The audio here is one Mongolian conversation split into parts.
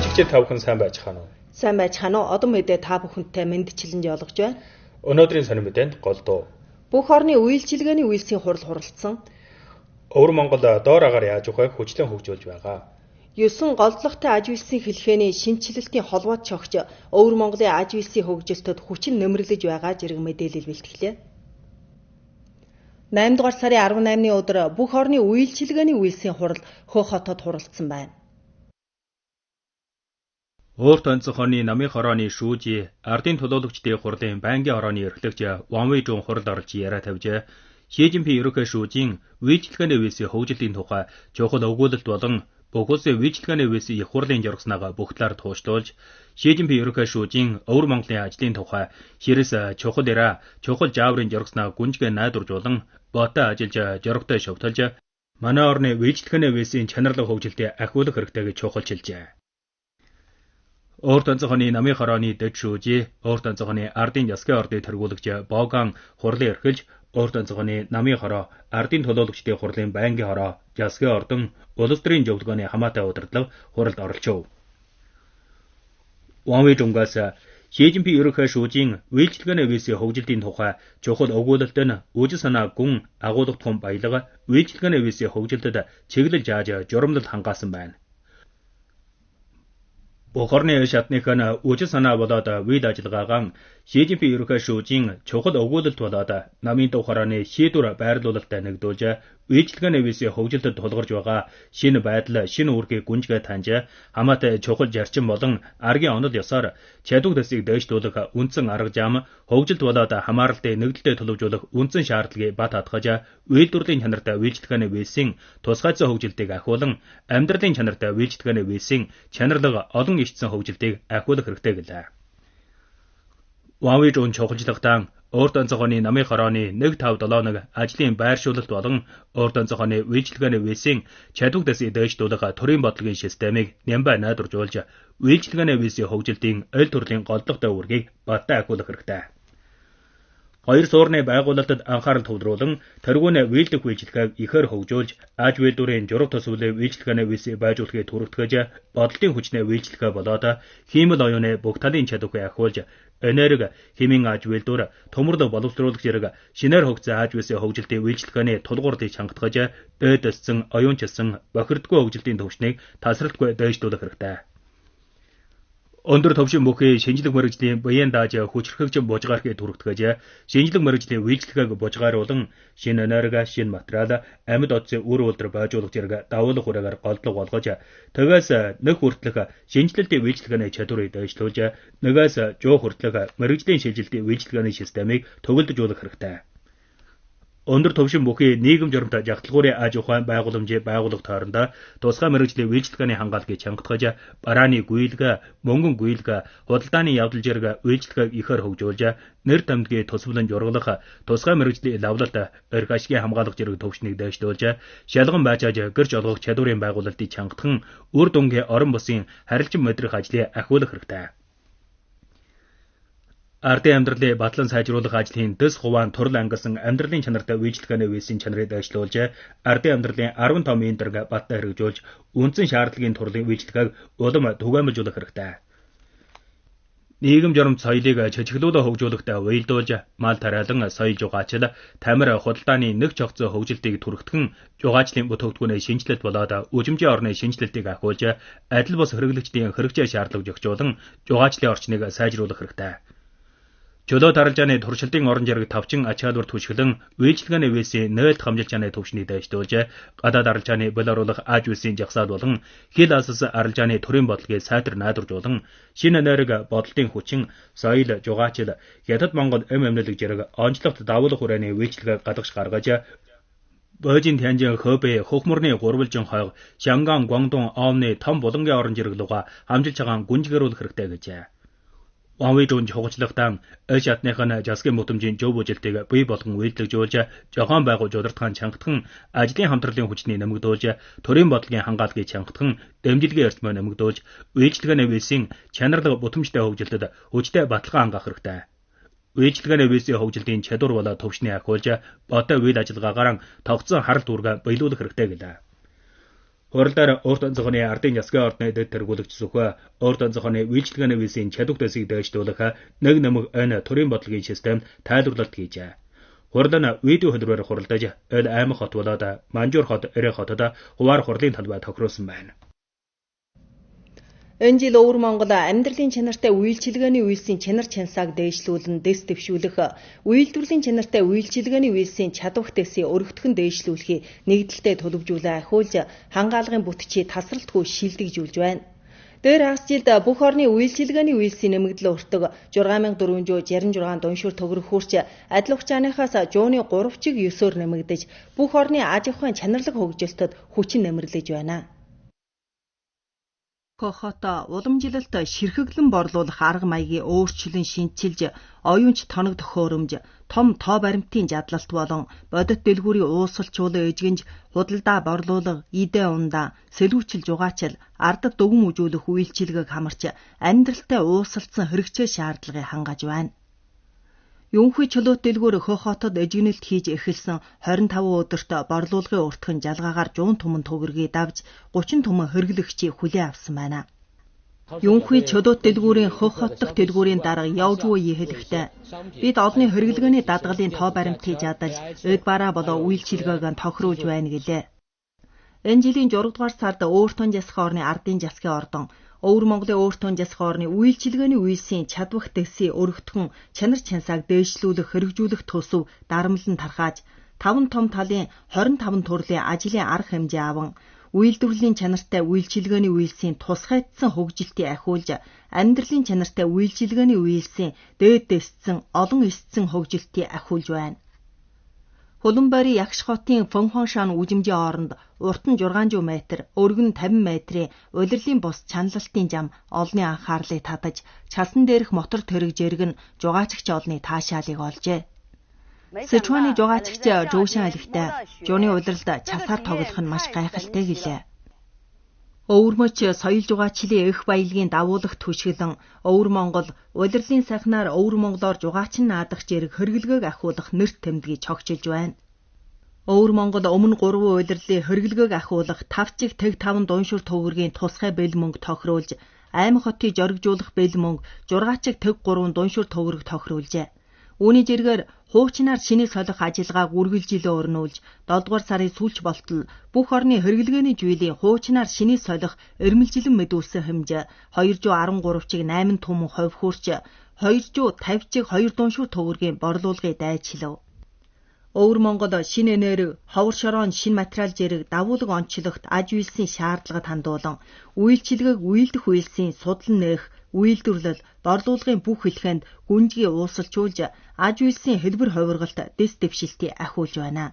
Хөгжигчид та бүхэн сайн байцгаана уу? Сайн байцгаана уу? Одоо мэдээ та бүхэнтэй мэндчилэн жолгож байна. Өнөөдрийн сонир мэдээнд голдуу. Бүх орны үйлчилгээний үйлсийн хурал хуралдсан. Өвөр Монгол доор агаар яаж ухааг хүчлэн хөгжүүлж байгаа. 9 голдлоготой аж үйлсийн хэлхээний шинэчлэлтийн холбоот чогч Өвөр Монголын аж үйлсийн хөгжилтөд хүчин нөмөрлөж байгаа зэрэг мэдээлэл бэлтгэлээ. 8 дугаар сарын 18-ны өдөр бүх орны үйлчилгээний үйлсийн хурал Хөх хотод хуралдсан байна. Өөрт онцгой хоньны намын хорооны шүүжи ардын төлөөлөгчдийн хурлын байнгын хорооны эрхлэгч Ван Вэйжун хуралд оролж яриа тавьжээ. Ши Жинпин ерөнхий шүүжийн үйлчилгээний үйлсийн хөгжлийн тухай чухал өгүүлэлт болон бүх улсын үйлчилгээний үйлсийн их хурлын жоргосноо бүх талаар туушлуулж, Ши Жинпин ерөнхий шүүжийн Өвөр Монголын ажлын тухай ширэс чухал яриа, чухал жааврын жоргосноо гүнжгээ найдваржуулан, ботой ажиллаж жорготой шовтолж, манай орны үйлчилгээний үйлсийн чанарлаг хөгжилтийг ахиулах хэрэгтэй гэж чухалчилжээ. Өөрт онцгойн намын хорооны дэд шүүжи, өөрт онцгойн ардын засгийн ордыг тэргүүлэгч Боган хурлын эрхэлж, өөрт онцгойн намын хороо, ардын төлөөлөгчдийн хурлын байнгын хороо, засгийн ордон, улс төрийн зөвлөгөөний хамаатай удирдлага хуралд оролцов. Ван Вэйжунгаас Ши Жинпин ерөнхий шүүжийн үйлчилгээний үйлсийн хөгжилтийн тухай чухал өгүүлэлт нь үжил санаа гүн агуулгадхан баялага үйлчилгээний үйлсийн хөгжилтөд чиглэл жааж журамлал хангаасан байна. Бүх орны шатных нь үжил санаа болоод үйл ажиллагаагаан Ши Жинпин ерөнхий шүүжийн чухал өгүүлэлт болоод намын төв хорооны шийдвэр байрлуулалттай нэгдүүлж үйлчилгээний үйлсийн хөгжилтөд тулгарч байгаа шинэ байдал, шинэ үүргийг гүнжгээ таньж хамаатай чухал зарчим болон аргын онол ёсоор чадвар төсийг дээшлүүлэх үндсэн арга зам, хөгжилт болоод хамааралтыг нэгдэлтэй төлөвжүүлэх үндсэн шаардлагыг бат хатгаж үйлдвэрлэлийн чанартай үйлчилгээний үйлсийн тусгайцсан хөгжилтийг ахиулан амьдралын чанартай үйлчилгээний үйлсийн чанарлаг олон ишсэн хөгжилтийг ахиулах хэрэгтэй гэлээ. Ван Вэйжун чухалчлагдаан өөрт онцгойн намын хорооны 1571 ажлын байршуулалт болон өөрт онцгойн үйлчилгээний үйлсийн чадвар төсийг дээшлүүлэх төрийн бодлогын системийг нямбай найдваржуулж үйлчилгээний үйлсийн хөгжилтийн аль төрлийн голдлоготой үүргийг баттай ахиулах хэрэгтэй. Хоёр суурны байгуулалтад анхаарал төвлөрүүлэн тэргүүнээ үйлдэх үйлчилгээг ихээр хөгжүүлж аж үйлдвэрийн журав төсвөлийн үйлчилгээний үйлсийг байжуулахыг түргэтгэж бодлогын хүчнээ үйлчилгээ болоод хиймэл оюуны бүх талын чадварыг ахиулж энерги, химийн аж үйлдвэр, төмөрлөг боловсруулах зэрэг шинээр хөгжсөн аж үйлсийн хөгжилтийн үйлчилгээний тулгуурлыг чангатгаж дээдэссэн, оюунчилсан, бохирдгүй хөгжилтийн түвшнийг тасралтгүй дээшлүүлэх хэрэгтэй. Өндөр түвшин бүхий шинжлэх мэргэжлийн буян дааж хүчрхэгч бужгаархыг түргэтгэж шинжлэх мэргэжлийн үйлчилгээг бужгааруулан шинэ энерги, шинэ материал, амьд одсын үр үйлдвэр байжуулах зэрэг давуулах хүрээгээр голдлого болгож тэгээс нэг хүртэлх шинжилэлтийн үйлчилгээний чадварыг дээшлүүлж нэгээс 100 хүртэлх мэргэжлийн шилжилтийн үйлчилгээний системийг төгөлдөжүүлэх хэрэгтэй. Өндөр түвшин бүхий нийгэм журамт жагталгуурын аж ахуйн байгууламжийн байгууллага тойрондоо тусгай мэргэжлийн үйлчилгээний хамгааллыг чангатгаж барааны гүйлгээ, мөнгөн гүйлгээ, худалдааны явдал зэрэг үйлчилгээг ихээр хөгжүүлж нэр тэмдгийг тусвалан жургалах тусгай мэргэжлийн лавлалт, эрх ашигын хамгаалах зэрэг түвшнийг дээшлүүлж шалган байжааж гэрч олгох чадварын байгуулалтыг чангатхан үр дүнгийн орон бусын харилчин мэдрэх ажлыг ахиулах хэрэгтэй. Ардын амьдралыг батлан сайжруулах ажлын дэс хуваан турл ангилсан амьдралын чанартай үйлчилгээний үйлсийн чанарыг дээшлүүлж ардын амьдралын 15 энтерг баттай хэрэгжүүлж үндсэн шаардлагын турлын үйлчилгээг улам түгээмэлжүүлэх хэрэгтэй. Нийгэм журамт соёлыг чичиглүүлэн хөгжүүлэхдээ уялдуулж мал тариалан соёл жугаачил тамир худалдааны нэг цогцоо хөгжилтийг түргэтгэн жугаачлалын бүтээгдэхүүний шинэчлэлт болоод үжимжийн орны шинэчлэлтийг ахиулж адил бус хэрэглэгчдийн хэрэгцээ шаардлага зохицуулан жугаачлалын орчныг сайжруулах хэрэгтэй. Чөлөө таралжааны туршилтын орон зэрэг тавчин ач холбогдол түшиглэн үйлчилгээний үйлсийн нээлт хамжилжааны түвшнийг дээшлүүлж гадаад аралжааны болиоруулах аж үйлсийн жагсаал болон хил асас аралжааны төрийн бодлогыг сайтар найдваржуулан шинэ энерги, бодлогын хүчин, соёл, жугаачил, Хятад Монгол эм эмнэлэг зэрэг онцлогт давуулах хүрээний үйлчилгээг гадагш гаргаж Божин Тянжин Хөбэ хөхмөрний гурвалжин хойг Шанган Гуангдун Оомны том булангийн орон зэрэг луга хамжилж цагаан гүнжгэрүүлэх хэрэгтэй гэжээ. Ван Вэйжун чухалчлагдаан эл шатных нь засгийн бүтэмжийн зөв бүжилтийг бий болгон үйлдэлжүүлж жохон байгуулж удирдахын чангатхан ажлын хамтралын хүчнийг нэмэгдүүлж төрийн бодлогын хамгааллыг чангатхан дэмжлэгийн эрсмөө нэмэгдүүлж үйлчилгээний үйлсийн чанарлаг бүтэмжтэй хөгжилтөд хүчтэй баталгаа хангах хэрэгтэй. Үйлчилгээний үйлсийн хөгжилтийн чадвар болоо төвшнийг ахиулж бодтой үйл ажиллагаагаар тогтсон харалт үүргээ биелүүлэх хэрэгтэй гэлээ. Хуралдаар урт зохины ардын засгийн ордны дэд тэргүүлэгч Сүхэ урт зохины үйлчилгээний үйлсийн чадвар дэсийг дээшлүүлэх нэг нэмэг энэ төрийн бодлогын системд тайлбарлалт хийжээ. Хурал нь видео хэлбэрээр хуралдаж, Ил аймаг хот болоод Манжуур хот, Эрэ хотод хуваар хурлын талбай тохируулсан байна. Энэ жил Өвөр Монгол амьдралын чанартай үйлчилгээний үйлсийн чанар чансааг дээшлүүлэн дэс дэвшүүлэх, үйлдвэрлэлийн чанартай үйлчилгээний үйлсийн чадварт дэсийг өргөтгөн дээшлүүлэхийг нэгдэлтэй төлөвжүүлэн ахиулж, хангаалгын бүтцийг тасралтгүй шилдэгжүүлж байна. Дээр хагас жилд бүх орны үйлчилгээний үйлсийн нэмэгдэл өртөг 6466 дуншуур төгрөг хүрч, адил хугацааныхаас 103.9-оор нэмэгдэж, бүх орны аж ахуйн чанарлаг хөгжилтөд хүчин нэмэрлэж байна. Хот уламжлалт ширхэглэн борлуулах арга маягийг өөрчлөн шинчилж, оюунч тоног төхөөрөмж, том тоо баримтын жадлалт болон бодит дэлгүүрийн уусалчуулан эжгэнж, худалдаа борлуулга, идэ ундаа, сэлүүчил жугаачил, ардад дүгэм үжүүлэх үйлчилгээг хамарч, амьдралтай уусалцсан хэрэгцээ шаардлагыг хангаж байна. Юнхүй чөлөөт дэлгүүр Хөх хотод эжигнэлт хийж эхэлсэн 25 өдөрт борлуулгын өртгөн жалгаагаар 100 түмэн төгрөгийг давж 30 түмэн хэрэглэгчийг хүлээн авсан байна. Юнхүй чөлөөт дэлгүүрийн Хөх хот дахь дэлгүүрийн дарга Явжвуу хэлэхдээ бид олонний хэрэглээний дадагалын тоо баримтыг жадалж, эд бараа болоо үйлчилгээг нь тохируулж байна гэлээ. Энэ жилийн 6 дугаар сард Өөртөн засгийн орны ардын засгийн ордон Өвөр Монголын Өөртөн засгийн орны үйлчилгээний үйлсийн чадварт дэсийг өргөтгөн чанар чансааг дээшлүүлэх, хэрэгжүүлэх төсөв дарамлан тархааж, 5 том талын 25 төрлийн ажлын арга хэмжээ аван үйлдвэрлэлийн чанартай үйлчилгээний үйлсийн тусгайдсан хөгжилтийг ахиулж, амьдралын чанартай үйлчилгээний үйлсийн дээд дэсцэн олон эсцэн хөгжилтийг ахиулж байна. Хуланбайрын Ягш хотын Фэнхуаншан үжимжийн оронд урт нь 600 метр, өргөн нь 50 метрийн улирлын бус чаналалтын зам олонний анхаарлыг татаж, чалсан дээрх мотор тэрэг жирэг нь жугаачигч олонний таашаалыг олжээ. Сычуаны жугаачигч Жөшин хэлэхдээ жууны улиралд часаар тоглох нь маш гайхалтай гэлээ. Өвөрмөч соёл жугаачлалын эх баялагын давуулах түшиглэн Өвөр Монгол улирлын сайхнаар Өвөр Монголоор жугаачин наадах зэрэг хэрэглэгээг ахиулах нэрт тэмдгийг чогчилж байна. Өвөр Монгол өмнө 3 улирлын хэрэглэгээг ахиулах 5.5 дуншуур төгрөгийн тусгай бэл мөнгө тохируулж, аймаг хотыг жоригжуулах бэл мөнгө 6.3 дуншуур төгрөг тохируулжээ. Үүний жиргээр хуучнаар шинийг солих ажиллагааг үргэлжилээ өрнүүлж, 7 дугаар сарын сүүлч болтол бүх орны хэрэглээний жүйлийн хуучнаар шинийг солих эрмэлзлэн мэдүүлсэн хэмжээ 213.8 түмэн хувь хүрч 250.2 дуншуур төгрөгийн борлуулгыг дайчлав. Өвөр Монгол шинэ энерги, ховор шорон шинэ материал зэрэг давуулаг онцлогт аж үйлсийн шаардлагад хандуулан үйлчилгээг үйлдэх үйлсийн судлан нээх, үйлдвэрлэл, борлуулгын бүх хэлхэнд гүнзгий уусалчуулж, аж үйлсийн хэлбэр хувиргалт дэс дэвшилтийг ахиулж байна.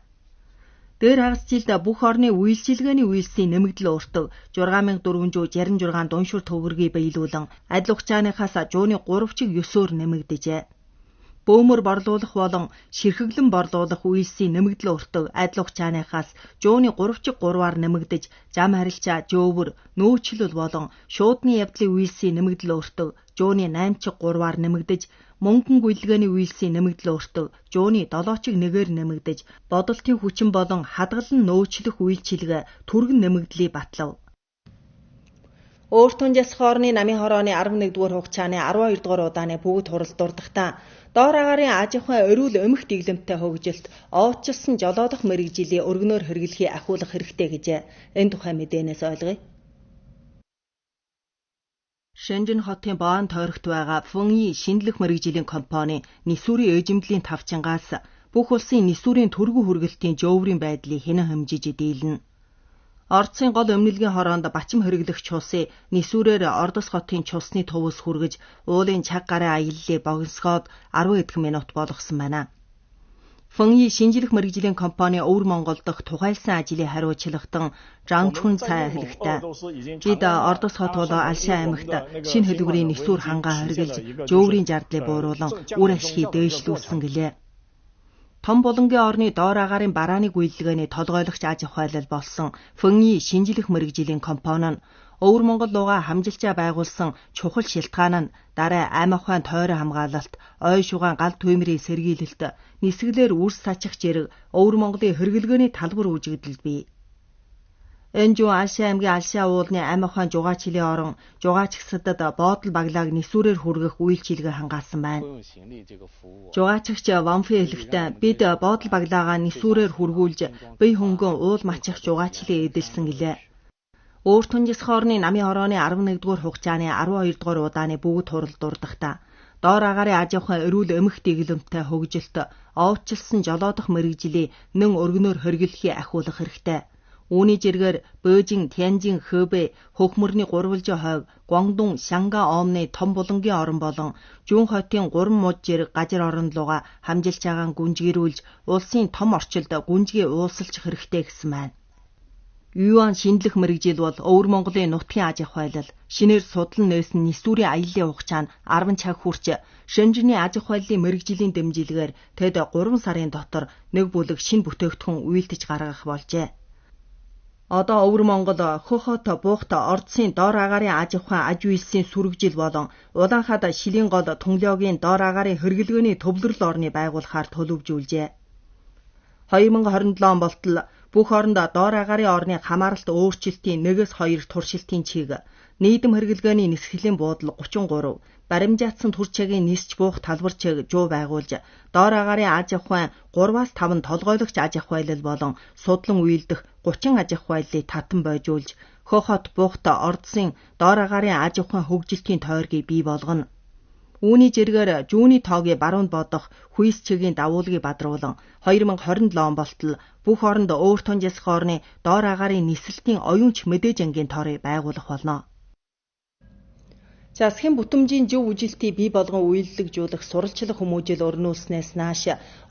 Дээр хагас жилд бүх орны үйлчилгээний үйлсийн нэмэгдэл өртөг 6466 дуншуур төгрөгийг биелүүлэн адил хугацааныхаас 103.9-оор нэмэгдэжээ. Бөөмөр борлуулах болон ширхэглэн борлуулах үйлсийн нэмэгдэл өртөг адил хугацааныхаас 103.3-аар нэмэгдэж, зам харилцаа, жөөвөр, нөөцлөл болон шуудны явдлын үйлсийн нэмэгдэл өртөг 108.3-аар нэмэгдэж, мөнгөн гүйлгээний үйлсийн нэмэгдэл өртөг 107.1-ээр нэмэгдэж, бодолтын хүчин болон хадгалан нөөцлөх үйлчилгээ түргэн нэмэгдлийг батлав. Өөртөн засгийн орны намын хорооны 11-р хугацааны 12-р удааны бүгд хурал дурдахдаа доор агаарын аж ахуйн оргил өмх дэглэмтэй хөгжилт овоодчилсан жолоодох мэргэжлийн өргөнөөр хэрэглэхийг ахиулах хэрэгтэй гэжээ. Энэ тухай мэдээнээс ойлгоё. Шэнжин хотын Боон тойрогт байгаа Фэнyi шинжлэх мэргэжлийн компани нисүүрийн эжимдлийн тавчингаас бүх улсын нисүүрийн төргөн хүргэлтийн жөөврийн байдлыг хянан хэмжиж дийлнэ. Ордсын гол өмнөлгийн хороонд бачим хэрэглэх чусыг нисүүрээр Ордос хотын чусны тувас хүргэж уулын цаг гарын аяллыг богиносгоод 10 хэдхэн минут болгосон байна. Фэнyi шинжлэх мэргэжлийн компани Өвөр Монгол дахь тухайлсан ажлын хариуцлагатан Жан Чүн цай хэлэхдээ бид Ордос хот болон Алшаа аймагт шинэ хэлбэрийн нисүүр хангаа хэрэглэж жөөврийн жардлыг бууруулан үр ашигыг дээшлүүлсэн гэлээ. Том булангийн орны доор агаарын барааны гүйлгээний толгойлогч аж ахуйлал болсон Фэнyi шинжлэх мэргэжлийн компани нь Өвөр Монгол лугаа хамжилчаа байгуулсан чухал шилтгаан нь дараа ам ахуйн тойрон хамгаалалт, ой шугаан гал туймрын сэргийлэлт, нисгэлээр үрс сачих зэрэг Өвөр Монголын хэрэглээний талбар үүжигдэл бий. Энэ жуу Алшаа аймгийн Алшаа уулны ам охин Жугаачилийн орон Жугаачгсадад боодол баглааг нисүүрээр хүргэх үйлчилгээ хангаалсан байна. Жугаачигч Ванфи хэлэхдээ бид боодол баглаагаа нисүүрээр хүргүүлж бие хөнгөн уул мачих Жугаачилийг эдэлсэн гэлээ. Өөр түнжис хоорны намын хорооны 11-р хугацааны 12-р удааны бүгд хурал дурдахдаа доор агаарын аж ахуйн эрүүл эмх дэглэмтэй хөгжилт овчилсан жолоодох мэргэжлийг нэн өргөнөөр хэрэглэхийг ахиулах хэрэгтэй. Үүний жиргээр Бээжин, Тяньжин, Хэбэй, Хөхмөрний гурвалжин хойг, Гуандун, Шанга оомны том булангийн орон болон Жүүн хотын 3 муж жирэг гажир оронд лугаа хамжилж байгаа гүнжгийрүүлж улсын том орчилд гүнжгий уулсалчих хэрэгтэй гэсэн байна. Юан шинэлэх мэргэжил бол Өвөр Монголын нутгийн аж ахуйлал, шинээр судлан нээсэн нисүүрийн аяллаа хугацаа нь 10 цаг хүрч Шэнжиний аж ахуйллын мэргэжлийн дэмжлэгээр тэд 3 сарын дотор нэг бүлэг шинэ бүтээгдэхүүн үйлдэж гаргах болжээ. Одоо Өвөр Монгол Хөхот Буухт Ордсын дор агаарын аж ахуйн аж үйлсийн сүрэгжил болон Улаанхад Шилийн гол Түнлёгийн дор агаарын хэрэглээний төвлөрөл орны байгуулахаар төлөвжүүлжээ. 2027 он болтол бүх оронд дор агаарын орны хамааралт өөрчлөлтийн 1-2 туршилтын чиг, нийгэм хэрэглээний нисгэлийн буудал 33, баримжаацсан түр чагийн нисч буух талбар чиг жуу байгуулж, дор агаарын аж ахуйн 3-5 толгойлогч аж ахуйлал болон судлан уйлдах 30 аж ахуйллыг татан бойжуулж, Хөхот Буухт Ордсын дор агаарын аж ахуйн хөгжилтийн тойргийг бий болгоно. Үүний жиргээр жүүний тоогийн баруунд бодох хүйс чигийн давуулгийг бадруулан 2027 он болтол бүх оронд өөр тунжас хоорны дор агаарын нислэлтийн оюунч мэдээж ангийн тоорыг байгуулах болно. Засгийн бүтэмжийн зөв үжилтийг бий болгон үйлдэлжүүлэх сурвалжлах хүмүүжил өрнүүлснээс нааш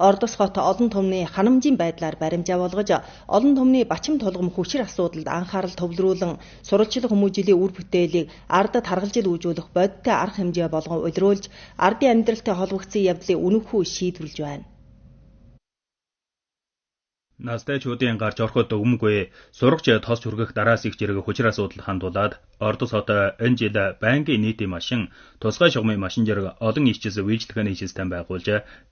Ордос хот олон түмний ханамжийн байдлаар баримжаа болгож олон түмний бачим тулгам хүчир асуудалд анхаарал төвлөрүүлэн сурвалжлах хүмүүжлийн үр бүтээлийг ардад харгалжил үүжүүлэх бодиттой арга хэмжээ болгон улируулж ардын амьдралтай холбогдсон явдлыг үнэхүү шийдвэрлэж байна. Настайчуудын гарч ороход өгмгүй сурагч тосч хүргэх дараас их зэрэг хүчир асуудал хандуулад Ордос хот энэ жил байнгын нийтийн машин, тусгай шугамын машин зэрэг олон ичс үйлчилгээний систем байгуулж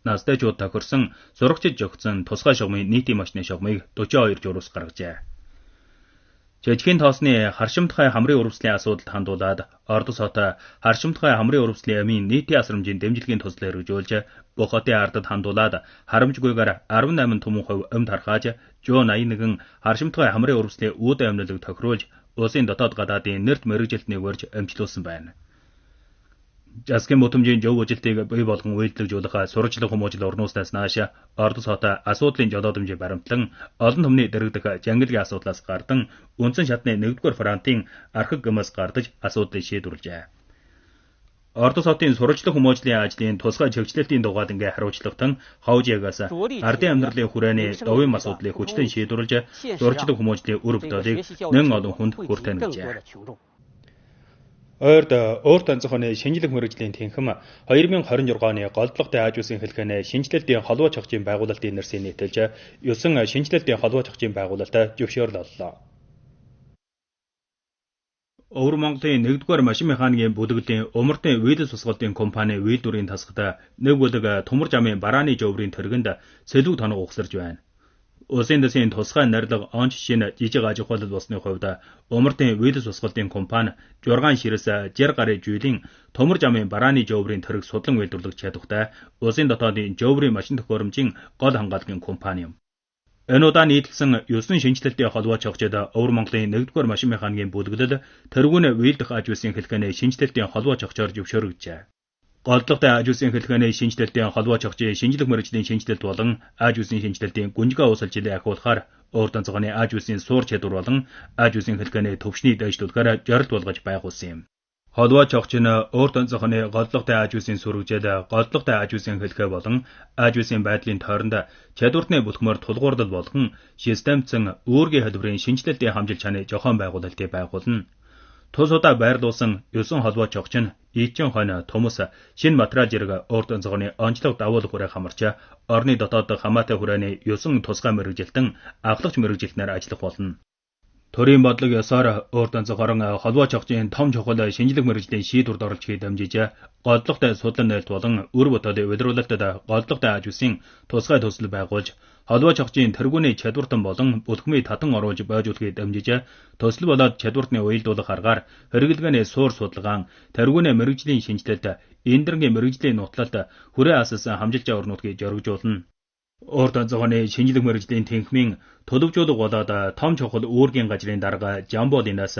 настайчууд тохирсон сурагчид жогцсон тусгай шугамын нийтийн машины шугамыг 42 журуус гаргажээ. Жижигхэн тоосны харшимтгай хамрын өрөвслийн асуудалд хандуулад Ордос хот харшимтгай хамрын өрөвслийн амийн нийтийн асрамжийн дэмжлэгийн туслал хэрэгжүүлж бүх хотын ардад хандуулад харамжгүйгээр 18 түмэн хувь өмд хархааж 181 харшимтгай хамрын өрөвслийн үүд амнилыг тохируулж улсын дотоод гадаадын нэрт мэргэжилтнийг урьж амжилуулсан байна. Засгийн бүтэмжийн зөв үжилтийг бий болгон үйлдэлжүүлэх сурвалжлах хүмүүжил орнууснаас нааш Ордос хот асуудлын жолоодомжийг баримтлан олон түмний дэрэгдэх жангилгийн асуудлаас гардан үндсэн шатны 1-р фронтын архаг гэмээс гардаж асуудлыг шийдвэрлэжээ. Ордос хотын сурвалжлах хүмүүжлийн ажлын тусгай чигчлэлтийн дугаалангийн хариуцлагатан Ховжиагаас ардын амьдралын хүрээний довын асуудлыг хүчтэй шийдвэрлэж сурвалжлах хүмүүжлийн үр бүтээлийг нэн олон хүнд хүртэнэ гэжээ. Ойрд өөр тонцохны шинжлэх мэргэжлийн тэнхэм 2026 оны голдлоготой аж үйлсийн хэлхээний шинжилэлтийн холбоо чагчийн байгуулалтын нэрсийг нийтэлж 9 шинжилэлтийн холбоо чагчийн байгуулалт зөвшөөрөл оллоо. Өвөр Монголын 1-р машин механикийн бүлэглэлийн Умартын Вилс тусгалын компани үйлдвэрийн тасгад нэг бүлэг төмөр замын барааны жоврын тэргэнд сэлүүг тоног ухсарж байна. Улсын засгийн тусгай найрлага онч шинэ жижиг аж ахуйлал болсны хувьд Умартын Вилс тусгалын компани 6 ширэс 60 гаруй жилийн төмөр замын барааны жоврын тэрэг судлан үйлдвэрлэх чадвартай улсын дотоодын жоврын машин төхөөрөмжийн гол хамгаалгын компани юм. Энэ удаа нийтлсэн 9 шинжилэлтийн холбоо чогчид Өвөр Монголын 1-р машин механикийн бүлэглэл тэргүүн үйлдэх аж үйлсийн хэлхээний шинжилэлтийн холбоо чогчоор зөвшөөрөгджээ. Голдлоготой аж үйлсийн хэлхээний шинжилэлтийн холбоо чогчийн шинжлэх мэргэжлийн шинжилэлт болон аж үйлсийн шинжилэлтийн гүнжгээ ууслжилийг ахиулахаар өөр тонцгооны аж үйлсийн суур чадвар болон аж үйлсийн хэлхээний төвшнийг дэвшлүүлэхээр зорилт болгож байгуулсан юм. Холбоо чогч нь өөр тонцгооны голдлоготой аж үйлсийн сүргэжэл, голдлоготой аж үйлсийн хэлхээ болон аж үйлсийн байдлын тойронд чадвартны бүлхмөр тулгуурлал болгон системцэн үүргийн хэлбэрийн шинжилэлтийн хамжилт чаны зохион байгуулалтыг байгуулна. Тус удаа байрлуулсан 9 холбоо чогч нь Ичин хойно тумус шинэ материал зэрэг өөр тонцгооны онцлог давуулах хүрээ хамарч орны дотоод хамаатай хүрээний 9 тусгай мэргэжилтэн авлагч мэргэжилтнээр ажиллах болно. Төрийн бодлого ёсоор өөр тонцгоорон холбоо чогчийн том чухал шинжлэх мэргэжлийн шийдвэрт оролцохыг дамжиж голдлоготой судлан нээлт болон үр бүтээлийн удирдлагад голдлоготой аж үйлсийн тусгай төсөл байгуулж Холбоо чогчийн тэргүүний чадвартан болон бүлхмийн татан оруулж бойжуулахыг дэмжиж, төсөл болоод чадвартны уялдуулах аргаар хэрэглэгээний суур судалгаан, тэргүүний мэргэжлийн шинжилэлт, эндэрнгийн мэргэжлийн нутлалт, хүрээ ассан хамжилжаа орнуудыг жоригжуулна. Урд зогооны шинжлэх мэргэжлийн тэнхмийн төлөвжүүлэг болоод том чухал үүргийн газрын дарга Жамболинаас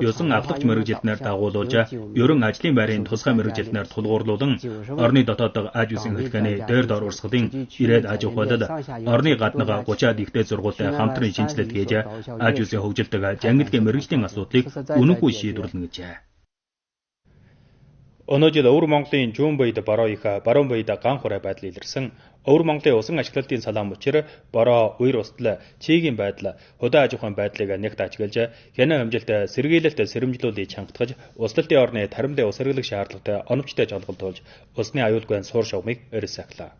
ёсон авлагч мэргэжилтнээр дагуулуулж, ерөн ажлын байрын тусгай мэргэжилтнээр тулгуурлуулан орны дотоод аж үсэн хэлхээний дээр дор урсгалын ирээд аж ахуйлал орны гаднах 30-аад ихтэй сургуультай хамтран шинжилэлт хийж аж үсийн хөгжилдөг жангилгийн мэргэжлийн асуудлыг үнэнгүй шийдвэрлэнэ гэжээ. Өнөө жил Өвөр Монголын Жүүн буйд бороо их, баруун буйд ган хурай байдал илэрсэн. Өвөр Монголын усан ашиглалтын салаан мөчөр бороо, үер устал, чигийн байдал, хөдөө аж ахуйн байдлыг нэгт ажиглаж, хянан хэмжилт, сэргийлэлт, сэрэмжлүүлгийг чангатгаж, услалтын орны таримдын ус хэрэглэх шаардлагатай оновчтой жолголдуулж, усны аюулгүй суур шугамыг эрс сахилаа.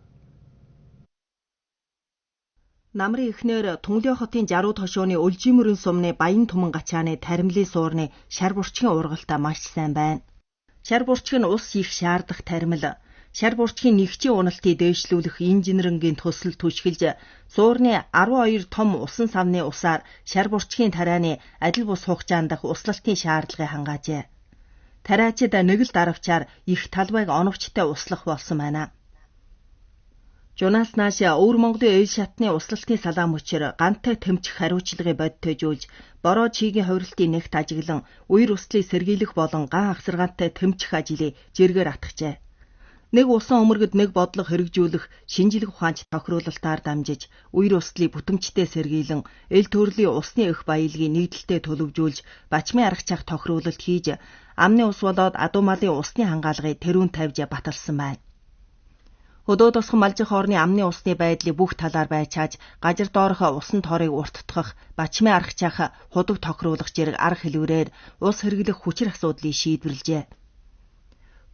Намрын эхнэр Түнлээ хотын 60 тошооны Өлжимөрөн сумны Баян Түмэн гачааны таримлын суурны шар бурчгийн ургалтаа маш сайн байна. Шар бурчиг нь ус их шаардах таримл. Шар бурчгийн нэгчийн уналтыг дээшлүүлэх инженерингийн төсөл түшгэлж, суурны 12 том усан савны усаар шар бурчгийн тарианы адил бус хугацаанд дах услалтын шаардлагыг хангаажээ. Тариачид нэг л даравчаар их талбайг оновчтой услах болсон байна. Жунаас нааш Өвөр Монголын эл шатны услалтын салаан мөчөр гантай тэмчих хариуцлагыг бодтойжүүлж, бороо чигийн хувирлтыг нэгт ажиглан, үер услыг сэргийлэх болон ган ахсаргаантай тэмчих ажлыг жиргээр атгажээ. Нэг усан өмөргөд нэг бодлого хэрэгжүүлэх шинжлэх ухаанч тохируулалтаар дамжиж, үер услыг бүтэмжтэй сэргийлэн, эл төрлийн усны эх баялагийг нэгдэлтэй төлөвжүүлж, бачмын аргачаах тохируулалт хийж, амны ус болоод адуу малын усны хангаалгыг тэрүүн тавьж баталсан байна. Хөдөө тосгон малжих орны амны усны байдлыг бүх талаар байчааж, гажир доорх усан торыг урттгах, бачмын аргачаах, худаг тохируулах зэрэг арга хэлвэрээр ус хэрэглэх хүчир асуудлыг шийдвэрлэжээ.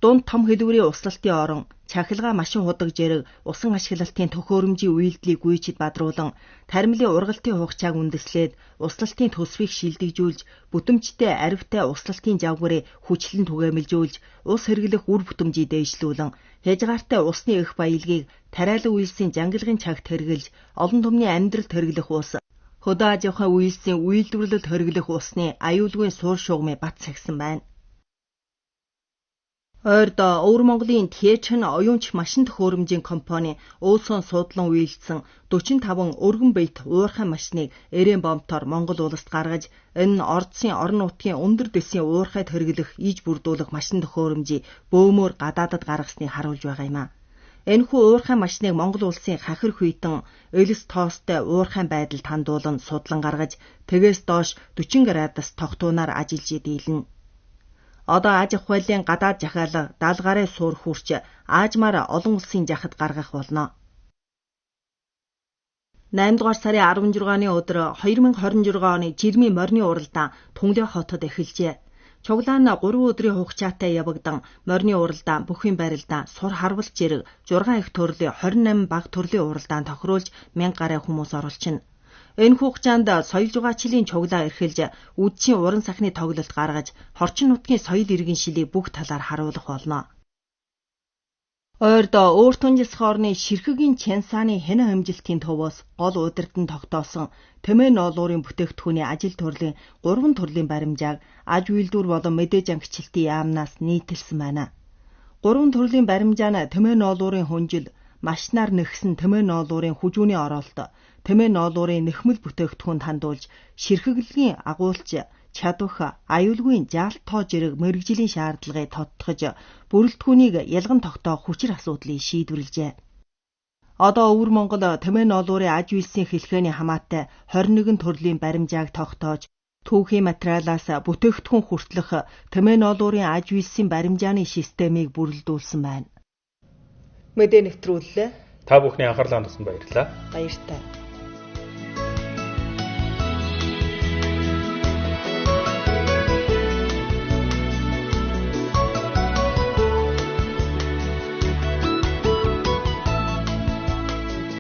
Дунд том хэлвэрийн услалтын орон, чахилгаа машин худаг зэрэг усан ашиглалтын төхөөрөмжийн үйлдэлийг гүйчид бадруулан, таримлын ургалтын хугацааг үндэслээд, услалтын төсвийг шилдэгжүүлж, бүтэмжтэй аривтай услалтын жавгаарыг хүчлэн түгээмэлжүүлж, ус хэрэглэх үр бүтэмжийг дээшлүүлэн, хяжгаартай усны эх баялагийг тариалан үйлсийн жангалгын чагт хэрэглэж, олон түмний амьдралд хэрэглэх ус, хөдөө аж ахуйн үйлсийн үйлдвэрлэлд хэрэглэх усны аюулгүй суур шугамыг бат сахисан байна. Ойрд Өвөр Монголын Тэчэн оюунч машин төхөөрөмжийн компани өөсөн судлан үйлдсэн 45 өргөн биет уурхай машиныг эрээн бомтоор Монгол улсад гаргаж, энэ нь Ордсын орон нутгийн өндөр дэсийн уурхайд хэрэглэх иж бүрдүүлэх машин төхөөрөмжийг бөөмөр гадаадад гаргасныг харуулж байгаа юм а. Энэхүү уурхай машиныг Монгол улсын хахир хүйтэн элс тоостой уурхайн байдалд хандуулан судлан гаргаж, тэгээс доош 40 градус тогтуунаар ажиллаж дийлнэ. Одоо аж ахуйлын гадаад захиалга 70 гаруй суур хүрч аажмаар олон улсын жахад гаргах болно. 8 дугаар сарын 16-ны өдөр 2026 оны жирмийн морины уралдаан Түнлээ хотод эхэлжээ. Цуглаан 3 өдрийн хугацаатай явагдан морины уралдаан, бүхийн барилдаан, сур харвал зэрэг 6 их төрлийн 28 бага төрлийн уралдаан тохируулж 1000 гаруй хүмүүс оролцоно. Энэхүү хугацаанд соёл зугаачлийн цуглаа эрхэлж, үдшийн уран сахны тоглолт гаргаж, хорчин нутгийн соёл иргэн шилийг бүх талаар харуулах болно. Ойрд Өөртөнжис орны Ширхэгийн Чансааны хянан хэмжилтийн төвөөс гол удирдан тогтоосон Тэмээ ноолуурын бүтээгдэхүүний ажил төрлийн 3 төрлийн баримжааг аж үйлдвэр болон мэдээж ангичилтын яамнаас нийтэлсэн байна. 3 төрлийн баримжаа нь Тэмээ ноолуурын хүнжил, машинаар нэгсэн Тэмээ ноолуурын хүжүүний оролт, Тэмээ ноолуурын нэхмэл бүтээгдэхүүнд хандуулж ширхэглэлийн агуулч чадвах аюулгүй жаалт тоо зэрэг мэргэжлийн шаардлагыг тодтогч бүрэлдэхүүнийг ялган тогтоох хүчир асуудлыг шийдвэрлэжээ. Одоо Өвөр Монгол Тэмээ ноолуурын аж үйлсийн хэлхээний хамаатай 21 төрлийн баримжааг тогтоож түүхийн материалаас бүтээгдэхүүн хүртэлх Тэмээ ноолуурын аж үйлсийн баримжааны системийг бүрэлдүүлсэн байна. Мэдээ нэвтрүүллээ. Та бүхний анхаарлаа хандуулсанд баярлалаа. Баяртай.